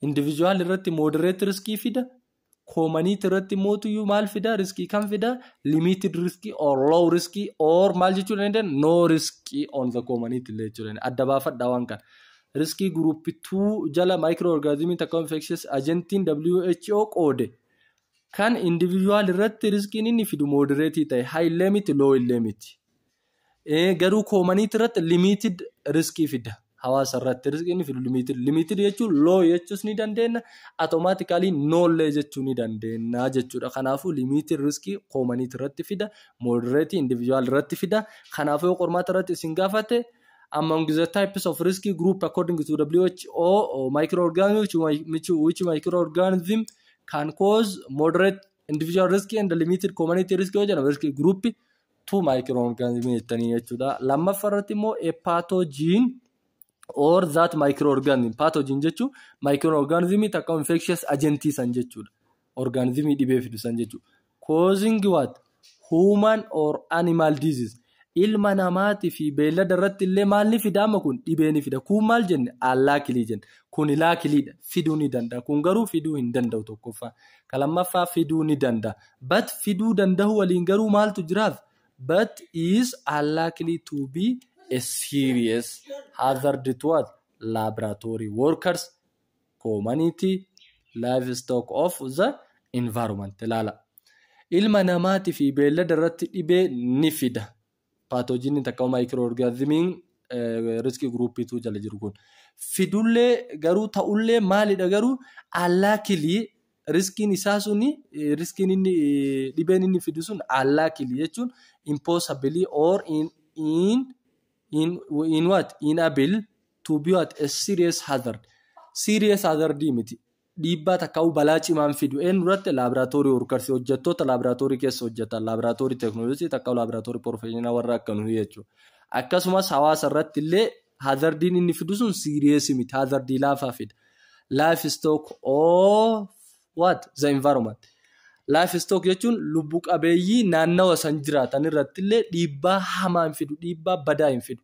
Individual irratti moderate riskii fida. Community irratti immootu maal fida? Riskii kan fida? Limited riskii or low riskii or maal jechuu dandeenya? No riskii on the community illee jechuu dandeenya. Adda baafadhaa waan kana. Risk group 2 jala microorganismii takka infectious agentiin WHO qoode kan individual irratti riskiin inni fidu moderate ta'e, high illee miti, low illee miti. Garuu community irratti limited riskii fida. Hawaasa irratti riskii inni fidu limited. Limited jechuun low jechuus ni dandeenya. Automatically no illee jechuu ni dandeenya jechuudha. Kanaafuu limited riskii community irratti fida. Moderate individual irratti fida. Kanaafuu yoo qormaata irratti isin gaafate, among the types of risky group according to WHO microorganism, which microorganism can cause moderate individual risk and limited community risk yoo jedhamu, risk group 2 microorganism jettanii jechuudha. Lammaffaa irratti immoo a pathogen or that microorganism. Pathogen jechuun microorganism takka infectious agentii san jechuudha. Organismii dhibee fidu san jechuudha. Causing what? Human or animal disease. Ilma namaatii fi beellada irratti illee maal ni fida amma kun? Dhibee ni fida. Kun maal jenne? Unlikely jenne. Kun likelydha. Fiduu ni danda'a. Kun garuu fiduu hin danda'u tokkoffaa. Ka lammaffaa fiduu ni danda'a. But fiduu danda'u waliin garuu maaltu jiraaf? But is unlikely to be a serious hazard to what? Laboratory workers, community, livestock of the environment. Ilaala. Ilma namaatii fi beellada irratti dhibee ni fida. Pathogenii takka microorganismiin risk groupiitu jala jiru kun. Fidullee garuu ta'ullee maalidha garuu? Unlikely riskiin isaa suni, riskiin inni dhibeen inni fidu sun unlikely jechuun impossible or in what? Inable to be what? A serious hazard. Serious hazard miti. Dhiibbaa takkaa'uu balaa cimaan fidu eenyu irratti? Laboratory workersii, hojjettoota laaboraatoorii keessa hojjetan, laboratory technology takkaa'uu laboratory professional warra akka nuyi jechuudha. Akkasumas hawaasa irratti illee hazardiin inni fidu sun serious miti, hazardii laafaa fida. Livestock of what? The environment. Livestock jechuun lubbu qabeeyyii naannawa san jiraatan irratti illee dhiibbaa hamaa hin fidu, dhiibbaa badaa hin fidu.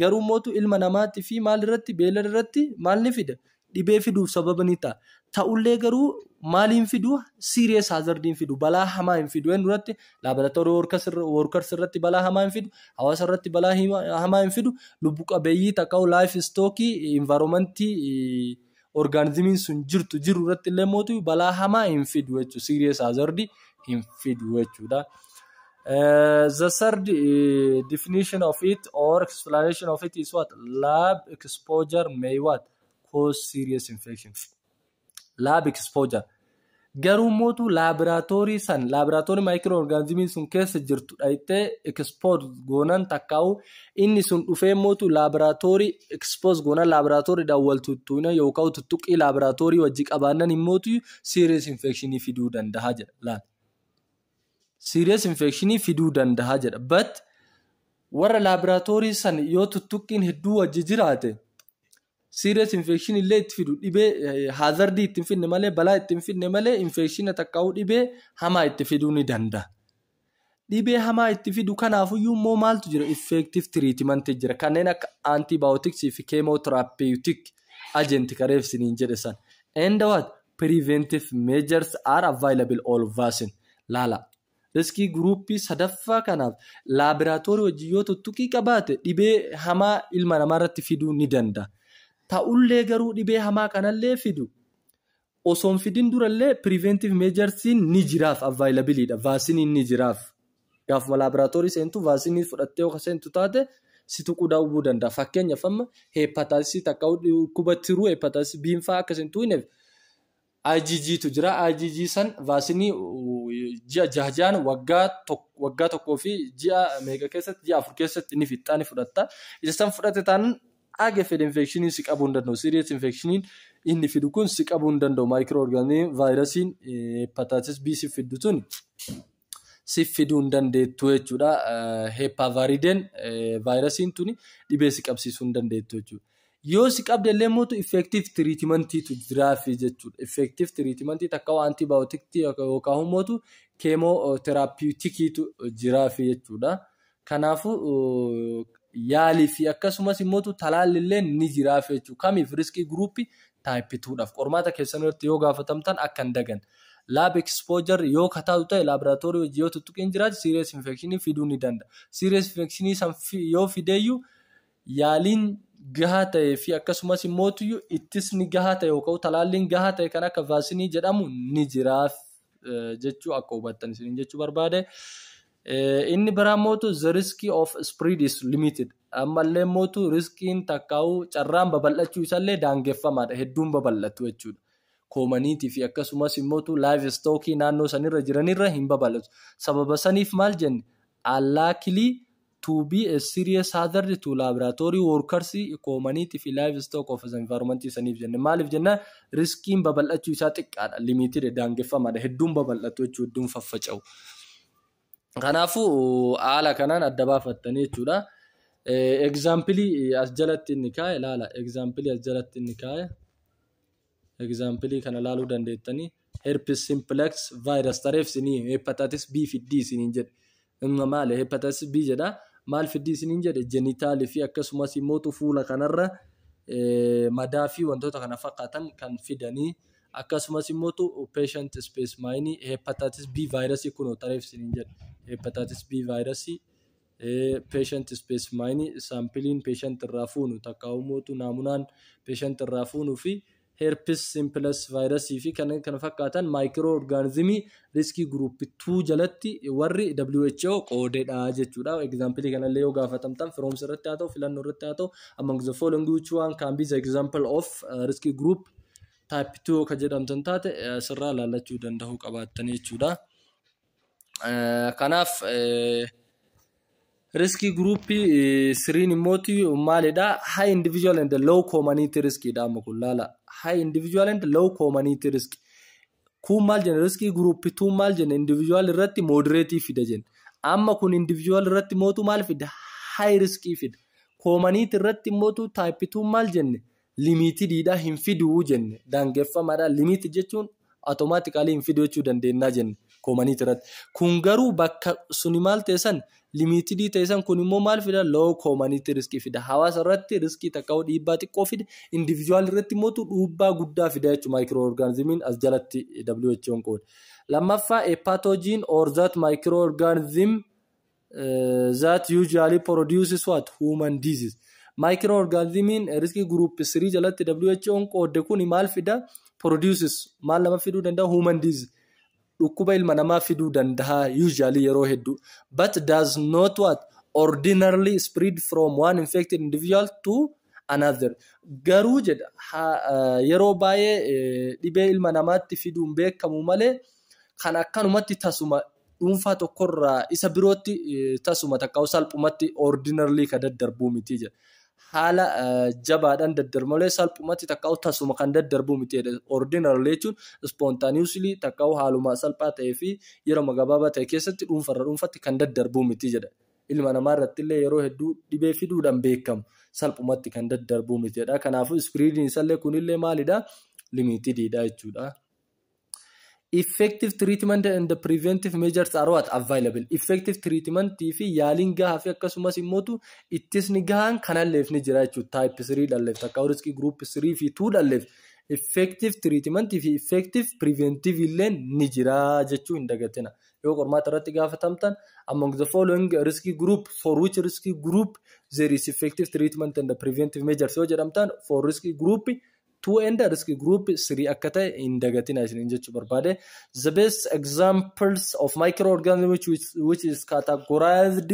Garuu mootu ilma namaatii fi maal irratti, beellada irratti maal ni fida? Dhibee fiduuf sababa ni ta'a. Ta'ullee garuu maaliin fidu? Serious hazard hin fidu, balaa hamaa hin fidu. Eenyu irratti? Laboratory workers irratti balaa hamaa hin fidu, hawaasa irratti balaa hamaa hin fidu, lubbu qabeeyyii takka livestockii environmentii organismiin sun jirtu jiru irratti illee mootu balaa hamaa hin fidu jechuudha. Serious hazard hin fidu jechuudha. The third definition of it or explanation of it is what? Lab exposure may what? Cause serious infection. Lab exposure. Garuu mootu laaboraatoorii san, laaboraatoorii microorganismiin sun keessa jirtu dhayitee expose goonan, takkaa'u inni sun dhufee mootu laaboraatoorii expose goonan, laaboraatooriidhaan wal tuttuuna yookaan tuttuqqii laaboraatoorii wajji qabaannan immootu serious infectionii fiduu danda'a jedha laal. Serious infectionii fiduu danda'a jedha. But warra laaboraatoorii san yoo tuttuqqiin hedduu wajji jiraate serious infection illee itti fidu, dhibee hazardii itti hin fidne malee, balaa itti hin fidne malee, infection takkaa'uu dhibee hamaa itti fiduu ni danda'a. Dhibee hamaa itti fidu kanaafuyyuu immoo maaltu jira? Effective treatment jira. Kanneen akka antibiotics fi chemotherapeutic agent kareef siniin jedhe san. And what? Preventive measures are available all vaccine. Laala. Risk groupii sadaffaa kanaaf laaboraatoorii hojii yoo tuttuqii qabaate dhibee hamaa ilma namaa irratti fiduu ni danda'a. Ta'ullee garuu dhibee hamaa kanallee fidu osoo hin fidin durallee preventive measuresin ni jiraaf, availableiidha. Vaccineiin ni jiraaf. Gaafuma laaboraatoorii seentu vaccineii fudhattee yoo seentu taate si tuquu dhabuu danda'a. Fakkeenyaaf, amma hepatitis takka dhukkuba tiruu hepatitis B fa'aa akka isin tuqneef IgGtu jira. IgG san vaccineii ji'a jaha jahan, waggaa tokkoo fi ji'a meeqa keessatti, ji'a 4 keessatti ni fixxaa, ni fudhatta. Isa san fudhate taanaan haga fedhe infectionii si qabuu hin danda'u. Serious infectioniin inni fidu kun si qabuu hin danda'u. Microorganismii vaayirasiin hepatitis B si fiddu tun si fiduu hin dandeettu jechuudha. Hepavirideen vaayirasiin tuni dhibee si qabsiisuu hin dandeettu jechuudha. Yoo si qabde illee mootu effective treatmentiitu jiraafi jechuudha. Effective treatmentii takka antibioticii yookaan mootu chemotherapeuticiitu jiraafi jechuudha. Kanaafuu yaalii fi akkasumas immoo talaalli illee ni jiraafi jechuudha. Kamiif? Risk groupii type twodhaaf. Qormaata keessan irratti yoo gaafatamtan akka hin dagan. Lab exposure yoo kataatu ta'e, laaboraatoorii hojii yoo tuttuqiin jiraate, serious infectionii fiduu ni danda'a. Serious infectionii san yoo fideeyyuu yaaliin gahaa ta'ee fi akkasumas immoo ittisni gahaa ta'e yookaan talaalliin gahaa ta'e kan akka vaccineii jedhamu ni jiraaf jechuu akka hubattan isiniin jechuu barbaade. Inni biraa mootu the risk of spread is limited. Ammallee mootu riskiin takkaa'uu carraan babal'achuu isaallee daangeffamaadha. Hedduun babal'atu jechuudha. Communityii fi akkasumas immoo livestockii naannoo sanirra jiranirra hin babal'atu. Sababa saniif maal jenne? Unlikely to be a serious hazard to laboratory workers, community fi livestock of the environment saniif jenne. Maaliif jenna? Riskiin babal'achuu isaa xiqqaadha. Limited, daangeffamaadha. Hedduun babal'atu jechuudha. Hedduun faffaca'u. Kanaafuu haala kanaan adda baafattanii jechuudha. Exampleii as jalatti inni kaa'e ilaala. Exampleii as jalatti inni kaa'e. Exampleii kana ilaaluu dandeettanii. Herpes simplex virus tareef isinii hepatitis B fiddii isiniin jedhe. Maali hepatitis B jedha. Maal fiddii isiniin jedhe? Genitalii fi akkasumas immoo fuula kanarra madaa fi wantoota kana fakkaatan kan fidanii, akkasumas immoo patient specimenii hepatitis B virusii kunoo tareef isiniin jedhe. Hepatitis B virusii patient specimenii, sampleiin patient irraa fuunu takka immoo naamunaan patient irraa fuunuu fi herpes simplex virusii fi kanneen kana fakkaatan microorganismii risk group 2 jalatti warri WHO qoodedha jechuudha. Exampleii kanallee yoo gaafatamtan, firoomsa irratti haa ta'u, filannoo irratti haa ta'u, among the following which one can be the example of risk group type 2 ka jedhamtan taate, asirraa ilaallachuu danda'uu qabaattan jechuudha. Kanaaf risk groupii threen immooti maalidha? High individual and low community riskiidha amma kun, laala. High individual and low community risk. Kun maal jenna? Risk groupii two maal jenna? Individual irratti moderateii fida jenna. Amma kun individual irratti mootu maal fida? High riskii fida. Community irratti mootu type two maal jenne? Limitediidha, hin fiduu jenne. Daangeffamaadha. Limited jechuun automatically hin fiduu jechuu dandeenya jenne community irratti. Kun garuu bakka suni maal ta'e san, limitedii ta'e san, kun immoo maal fida? Low community riskii fida. Hawaasa irratti riskii takka dhiibbaa xiqqoo fida. Individual irratti immoo dhiibbaa guddaa fida jechuudha microorganismiin as jalatti WHO'n qoode. Lammaffaa, a pathogen or that microorganism that usually produces what? Human disease. Microorganismiin risk group 3 jalatti WHO'n qoodde kun maal fida? Produces maal nama fiduu danda'a? Human disease. Dhukkuba ilma namaa fiduu danda'a usually, yeroo hedduu. But does not what? Ordinarily spread from one infected individual to another. Garuu jedha, yeroo baay'ee dhibee ilma namaatti fiduun beekamu malee kan akkanumatti tasuma dhuunfaa tokkorraa isa birootti tasuma takka salphumatti ordinarily ka daddarbuu miti jedha. Haala jabaadhaan daddarbu malee salphumatti takka tasuma kan daddarbuu miti jedha. Ordinarily jechuun spontaneously takka haaluma salphaa ta'ee fi yeroo gabaabaa ta'e keessatti dhuunfarra dhuunfatti kan daddarbuu miti jedha. Ilma namaa irratti illee yeroo hedduu dhibee fiduudhaan beekamu salphumatti kan daddarbuu miti jedha. Kanaafuu spreadiin isallee kunillee maalidha? Limitediidha jechuudha. Effective treatment and preventive measures are what? Available. Effective treatment fi yaaliin gahaa fi akkasumas immootu ittisni gahaan kanalleef ni jira jechuudha. Type 3 dhalleef takka risk group 3 fi 2 dhalleef effective treatment fi effective preventive illee ni jira jechuu hin dagatina. Yoo qormaata irratti gaafatamtan, among the following risk group, for which risk group there is effective treatment and preventive measures yoo jedhamtan, for risk group 2 and risk group 3 akka ta'e hin dagatina isiniin jechuu barbaade. The best examples of microorganism which is categorized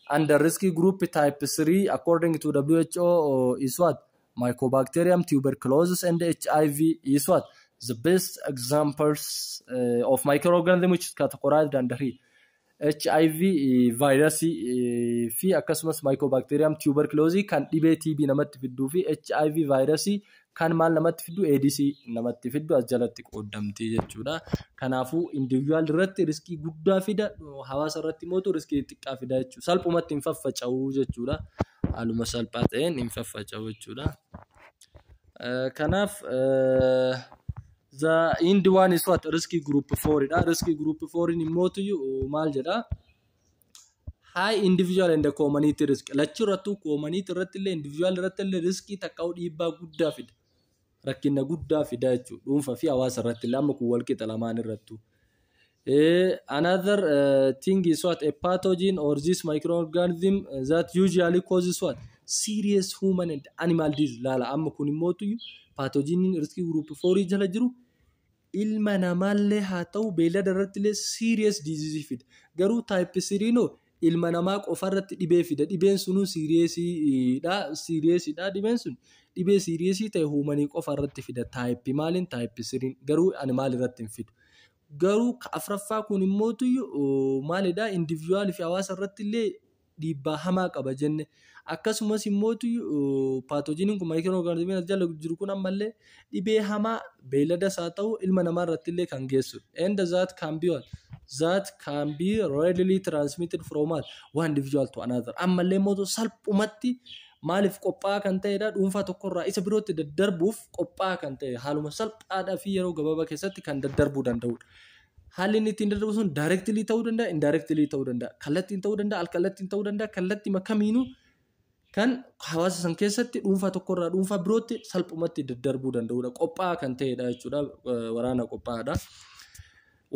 Under risk group type 3 according to WHO is what? Mycobacterium tuberculosis and HIV is what? The best examples of microorganism which is categorized under here. HIV vaayirasii fi akkasumas Mycobacterium tuberculosis kan dhibee TB namatti fidduu fi HIV vaayirasii kan maal namatti fiddu, AIDS namatti fiddu as jalatti qoodamti jechuudha. Kanaafuu individual irratti riskii guddaa fida, hawaasa irratti immoo riskii xiqqaa fida jechuudha. Salphumatti hin faffaca'u jechuudha. Haaluma salphaa ta'een hin faffaca'u jechuudha. Kanaaf the end one is what? Risk group 4 dha. Risk group 4 immoo maal jedha? High individual and community risk. Lachuu irrattuu, community irratti illee individual irratti illee, riskii takkaa'u dhiibbaa guddaa fida. Rakkina guddaa fida jechuudha. Dhuunfaa fi hawaasa irratti illee amma kun wal qixa lamaan irrattuu. Another thing is what? A pathogen or this microorganism that usually causes what? Serious human and animal disease. Laala, amma kun immoo pathogeniin risk group 4 jala jiru ilma namaallee haa ta'u beellada irratti illee serious disease fida. Garuu type 3 no ilma namaa qofa irratti dhibee fida. Dhibeen sunuu seriousiidha. Seriousiidha dhibeen sun. Dhibee seriousii ta'e humanii qofa irratti fida. Type maaliin? Type 3 garuu animal irratti hin fidu. Garuu afraffaa kun immoo maalidha? Individual fi hawaasa irratti illee dhiibbaa hamaa qaba jenne. Akkasumas immoo pathogeniin kun, microorganismiin as jala jiru kun, ammallee dhibee hamaa beelladas haa ta'u ilma namaa irratti illee kan geessudha. And that can be what? That can be readily transmitted from what? One individual to another. Ammallee immoo salphumatti maaliif qophaa'aa kan ta'edha? Dhuunfaa tokkorraa isa birootti daddarbuuf qophaa'aa kan ta'e, haaluma salphaadhaa fi yeroo gabaabaa keessatti kan daddarbuu danda'udha. Haalli inni ittiin daddarbu sun directly ta'uu danda'a, indirectly ta'uu danda'a, kallattiin ta'uu danda'a, alkallattiin ta'uu danda'a, kallattii kamiinuu kan hawaasa san keessatti dhuunfaa tokkorraa dhuunfaa birootti salphumatti daddarbuu danda'udha. Qophaa'aa kan ta'edha jechuudha. Waraana qophaa'aadha.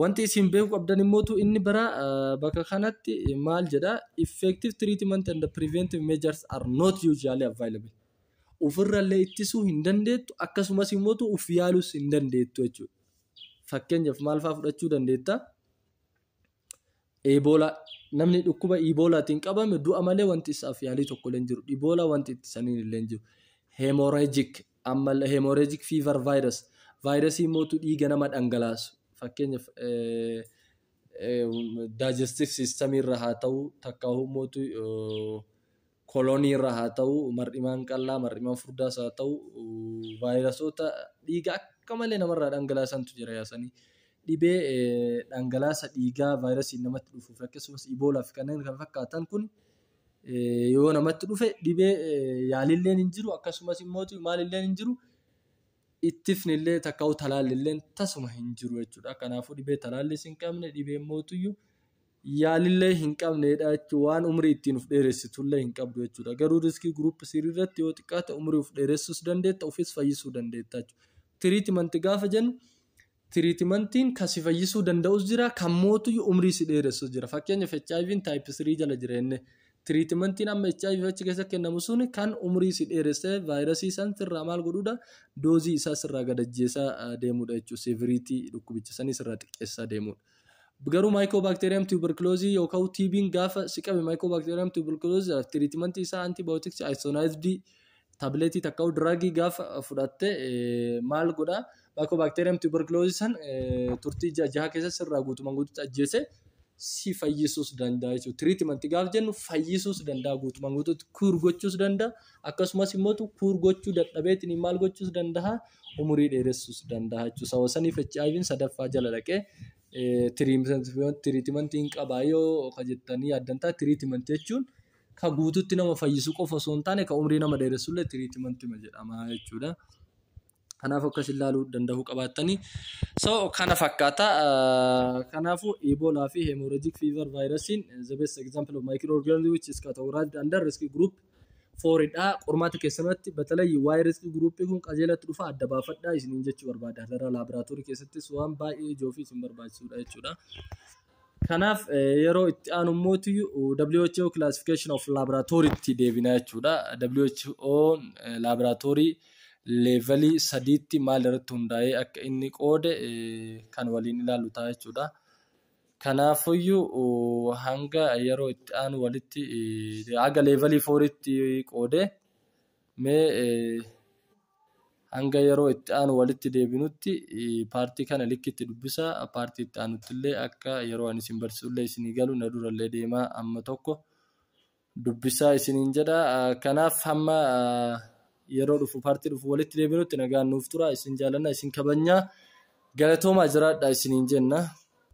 Wanti isin beekuu qabdan immootu inni biraa bakka kanatti maal jedha? Effective treatment and preventive measures are not usually available. Ofirrallee ittisuu hin dandeettu, akkasumas immootu uf yaaluus hin dandeettu jechuudha. Fakkeenyaaf maal fa'aa fudhachuu dandeetta? Eeboolaa, namni dhukkuba iiboolaatiin qabame du'a malee wanti isaaf yaalii tokko illee hin jiru. Iboolaa wanti ittisaniin illee hin jiru. Hemorrhagic, ammallee hemorrhagic fever virus, vaayirasii mootu dhiiga nama dhangalaasu, fakkeenyaaf digestive system irra haa ta'u, takka mootu colonii irra haa ta'u, mar'imaan qal'aa, mar'imaan furdaas haa ta'u, vaayirasoota dhiiga akka malee namarraa dhangalaasantu jira yaasanii. Dhibee dhangalaasa dhiigaa vaayirasiin namatti dhufuuf, akkasumas iboolaa fi kanneen kana fakkaatan kun yoo namatti dhufe dhibee yaalilleen hin jiru, akkasumas immoo maalilleen hin jiru, ittifnillee takka talaallillee tasuma hin jiru jechuudha. Kanaafuu dhibee talaallis hin qabne, dhibee mootuyyuu yaalillee hin qabnedha jechuudha. Waan umrii ittiin of dheeressitullee hin qabdu jechuudha. Garuu risk group 3 irratti yoo xiqqaate umrii of dheeressuus dandeetta, ofis fayyisuu dandeetta jechuudha. Treatmentii gaafa jennu, treatmentiin kan si fayyisuu danda'us jira, kan mootuyyuu umrii si dheeressus jira. Fakkeenyaaf HIV'n type 3 jala jira jenne. Treatmentiin amma HIV achi keessa kennamu sun kan umrii si dheeressee vaayirasii san sirraa maal godhuudha? Doozii isaa sirraa gad ajjeesaa deemudha jechuudha. Severity dhukkubicha sanii sirraa xiqqeessaa deemudha. Garuu Mycobacterium tuberculosis yookaan TB'n gaafa si qabe, Mycobacterium tuberculosis treatmentii isaa antibiotics, isoniazid tabletii takka drugii gaafa fudhatte maal godhaa? Mycobacterium tuberculosis san turtii ji'a 6 keessa sirraa guutumaan guututti ajjeesee si fayyisuus danda'a jechuudha. Treatmentii gaafa jennu fayyisuus danda'a, guutumaan guututti cure gochuus danda'a, akkasumas immoo cure gochuu dadhabeetiin maal gochuus danda'a? Umurii dheeressuus danda'a jechuudha. Sababa saniif HIV'n sadaffaa jala dhaqee treatmentiin qabaa yoo ka jettanii yaaddan taate, treatmentii jechuun ka guututti nama fayyisu qofa osoo hin taane ka umurii nama dheeressullee treatmentii jedhama jechuudha. Kanaaf akkas ilaaluu danda'uu qabaattanii. So kana fakkaata. Kanaafuu Ebola fi hemorrhagic fever virusiin the best example of microorganism which is categorized under risk group 4 dha. Qormaata keessatti በተለይ waa'ee risk group kun qajeelatti dhufa, adda baafadhaa isiniin jechuu barbaada. Gara laaboraatoorii keessattis waan baay'ee ijoo fi isin barbaachisudha jechuudha. Kanaaf yeroo itti aanu immoo WHO classification of laboratory tti deebina jechuudha. WHO laaboraatoorii levelii sadiitti maal irratti hundaa'ee akka inni qoode kan waliin ilaallu ta'a jechuudha. Kanaafuyyuu hanga yeroo itti aanu walitti haga level fouritti qoodee, mee hanga yeroo itti aanu walitti deebinutti partii kana likkitti dubbisaa. Partii itti aanutti illee akka yeroo ani isin barsiisullee isinii galu na durallee deemaa amma tokko dubbisaa isiniin jedha. Kanaaf hamma yeroo dhufu, partii dhufu walitti deebinutti nagaan nuuf tura. Isin jaalanna, isin kabajnaa, galatoomaa, jiraadha isiniin jenna.